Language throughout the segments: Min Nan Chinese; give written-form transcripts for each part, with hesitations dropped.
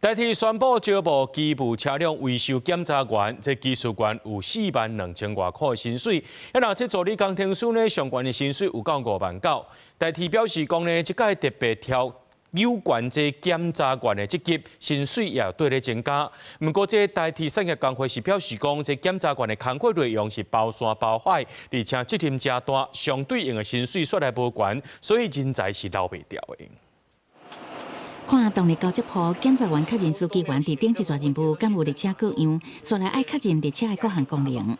台鐵宣布招募機務車輛維修檢查員，這技術員有4萬2千外箍的薪水。啊，若這助理工程師呢，上懸的薪水有到5萬九。台鐵表示講呢，這屆特別調有關這檢查員的職級，薪水也對咧增加。毋過，這台鐵產業工會是表示講，這檢查員的工作內容是包山包海，而且責任誠大，相對應的薪水煞來無懸，所以人才是留袂牢的。看動力交接鋪檢查員確認書記員佇頂一逝任務敢有列車過樣，煞來愛確認列車的各項功能。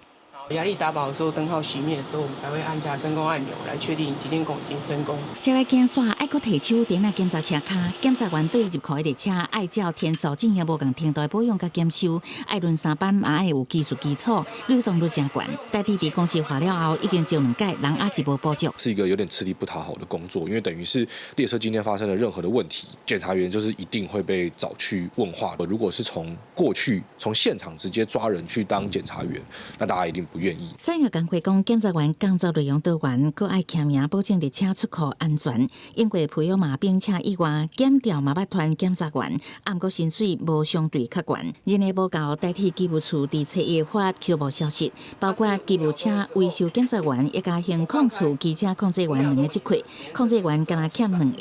壓力打飽的時候，燈號熄滅的時候，我們才會按下升功按鈕來確定集電弓已經升功。這來行線愛閣提手電來檢查車跤，檢查員對入庫的列車愛照天數進行無仝程度的保養佮檢修，愛輪三班嘛愛有技術基礎，流動率誠懸。台鐵佇公司化了後，已經招兩屆，人猶是無補足。是一個有點吃力不討好的工作，因為等於是列車今天發生了任何的問題，檢查員就是一定會被找去問話。如果是從過去從現場直接抓人去當檢查員，那大家一定不願意。產業工會講，檢查員工作內容多元，閣愛簽名保證列車出庫安全。因為培養嘛，並且以外，檢調嘛捌傳檢查員，毋過薪水無相對較懸。人力無夠，台鐵機務處佇初一發招募消息，包括機務車維修檢查員，以及行控處機車控制員兩个職缺。控制員敢若欠兩個，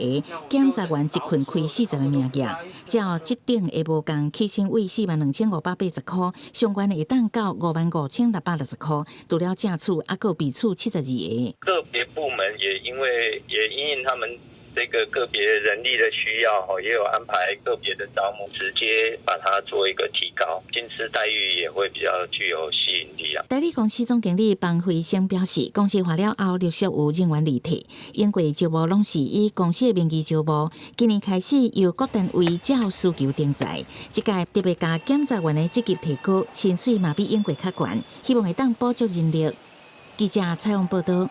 檢查員一群開40個名額。照這等的無仝，起薪為42,580箍，上懸會當到55,660箍。除了正處，猶閣備處72個。個別部門也因為也因應他們這個個別人力的需要，也有安排個別的招募，直接把它做一個提高，薪資待遇也會比較具有吸引力啊。台鐵公司總經理方輝生表示，公司化了後，陸續有人員離退，因為招募攏是以公司的名義招募。今年開始由各單位照需求徵才，這屆特別共檢查員的職級提高，薪水嘛比往過較懸，希望會當補足人力。記者採訪報道。